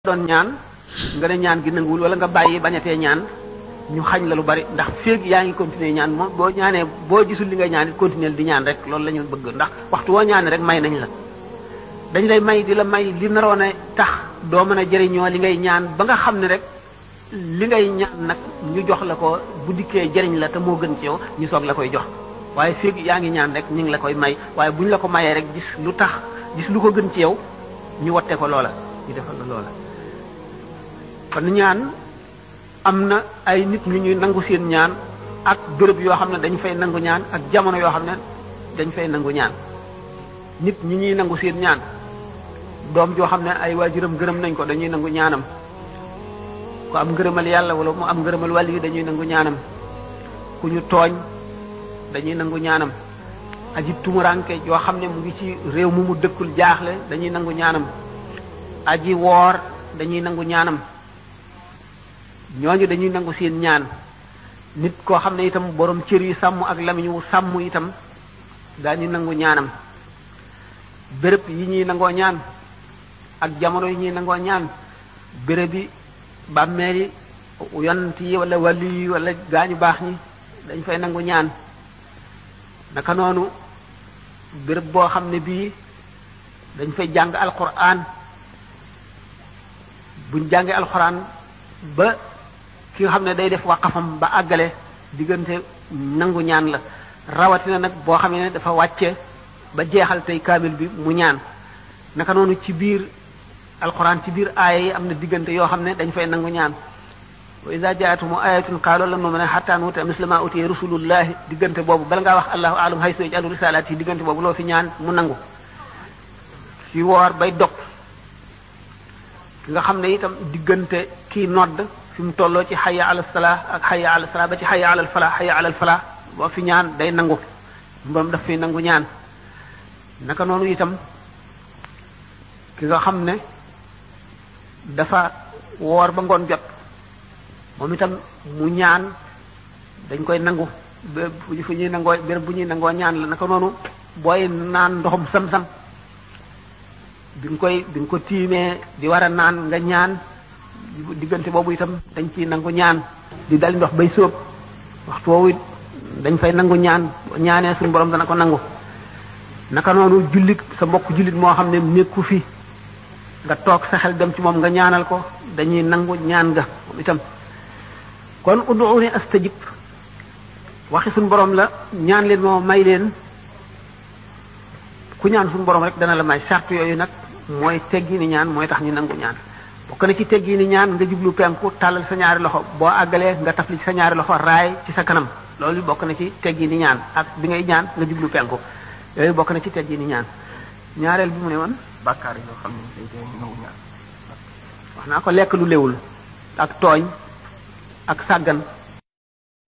doon ñaan nga ne ñaan gi nanguwul wala nga bàyyi bañatee ñaan ñu xañ la lu bari ndax féeg yaa ngi continuer ñaan moom boo ñaanee boo gisul li ngay ñaan it continuer di ñaan rek loolu la ñu bëgg ndax waxtu woo ñaane rek may nañ la dañ lay may di la may li naroon a tax doo mën a jëriñoo li ngay ñaan ba nga xam ne rek li ngay ñaan nag ñu jox la ko bu dikkee jëriñ la te moo gën ci yow ñu soog la koy jox waaye féeg yaa ngi ñaan rek ñu ngi la koy may waaye bu ñu la ko mayee rek gis lu tax gis lu ko gën ci yow ñu wotte ko loola ñu defal la loola kon ñaan am na ay nit ñu ñuy nangu seen ñaan ak béréb yoo xam ne dañ fay nangu ñaan ak jamono yoo xam ne dañ fay nangu ñaan nit ñi ñuy nangu seen ñaan doom joo xam ne ay waajuram gërëm nañ ko dañuy nangu ñaanam ku am ngërëmal yàlla wala mu am ngërëmal wàll yi dañuy nangu ñaanam ku ñu tooñ dañuy nangu ñaanam aji tumuranke yoo xam ne mu ngi ci réew mu dëkkul jaaxle dañuy nangu ñaanam aji woor dañuy nangu ñaanam ñooñu dañuy nangu seen ñaan nit koo xam ne itam borom cër yi sàmm ak lamiñ wu sàmm itam daañu nangu ñaanam béréb yi ñuy nangoo ñaan ak jamono yi ñuy nangoo ñaan béréb yi bàmmeel yi yonent yi wala wàllu yi wala gaañu baax ñi dañ fay nangu ñaan naka noonu béréb boo xam ne bii dañ fay jàng alquran buñ jàngee alquran ba ki nga xam ne day def waqafam ba àggale diggante nangu ñaan la rawatina nag boo xam ne dafa wàcce ba jeexal tey kaamil bi mu ñaan naka noonu ci biir alquran ci biir aaya yi am na diggante yoo xam ne dañ fay nangu ñaan wa iza ja'atuhum ayatun qalu lan nu'mina hatta nu'ta misla ma utiya rusulullahi diggante boobu bala ngaa wax allahu a'lam haysu yaj'alu risalati yi diggante boobu loo fi ñaan mu nangu fi woor bay dog ki nga xam ne itam diggante kii nodd fi mu tolloo ci hayya ala salah ak hayya ala salah ba ci hayya ala falah hayya ala falah boo fi ñaan day nangu mboom daf fi nangu ñaan naka noonu itam ki nga xam ne dafa woor ba ngoon jot moom itam mu ñaan dañ koy nangu fu ñuy nangoo béréb bu ñuy nangoo ñaan la naka noonu booy naan ndoxum sam-sam bi nga ko tiimee di war a naan nga ñaan diggante boobu itam dañ ciy nangu ñaan di dal ndox bay sóob waxtu woowu dañ fay nangu ñaan ñaanee suñu borom dana ko nangu naka noonu jullit sa mbokk jullit moo xam ne nekku fi nga toog sa xel dem ci moom nga ñaanal ko dañuy nangu ñaan ga moom itam kon ud'uuni astajib waxi suñu borom la ñaan leen moo may leen ku ñaan suñu borom rek dana la may charte yooyu nag mooy teggi ni ñaan mooy tax ñu nangu ñaan bokk na ci teggi ni ñaan nga jublu penku tàllal sa ñaari loxo boo àggalee nga tafli ci sa ñaari loxo raay ci sa kanam loolu bokk na ci teggi ni ñaan ak bi ngay ñaan nga jublu penku yooyu bokk na ci teggi ni ñaan ñaareel bi mu ne woon bàkkaar yoo xam ne day tee nangu ñaan wax naa ko lekk lu léwul ak tooñ ak sàggan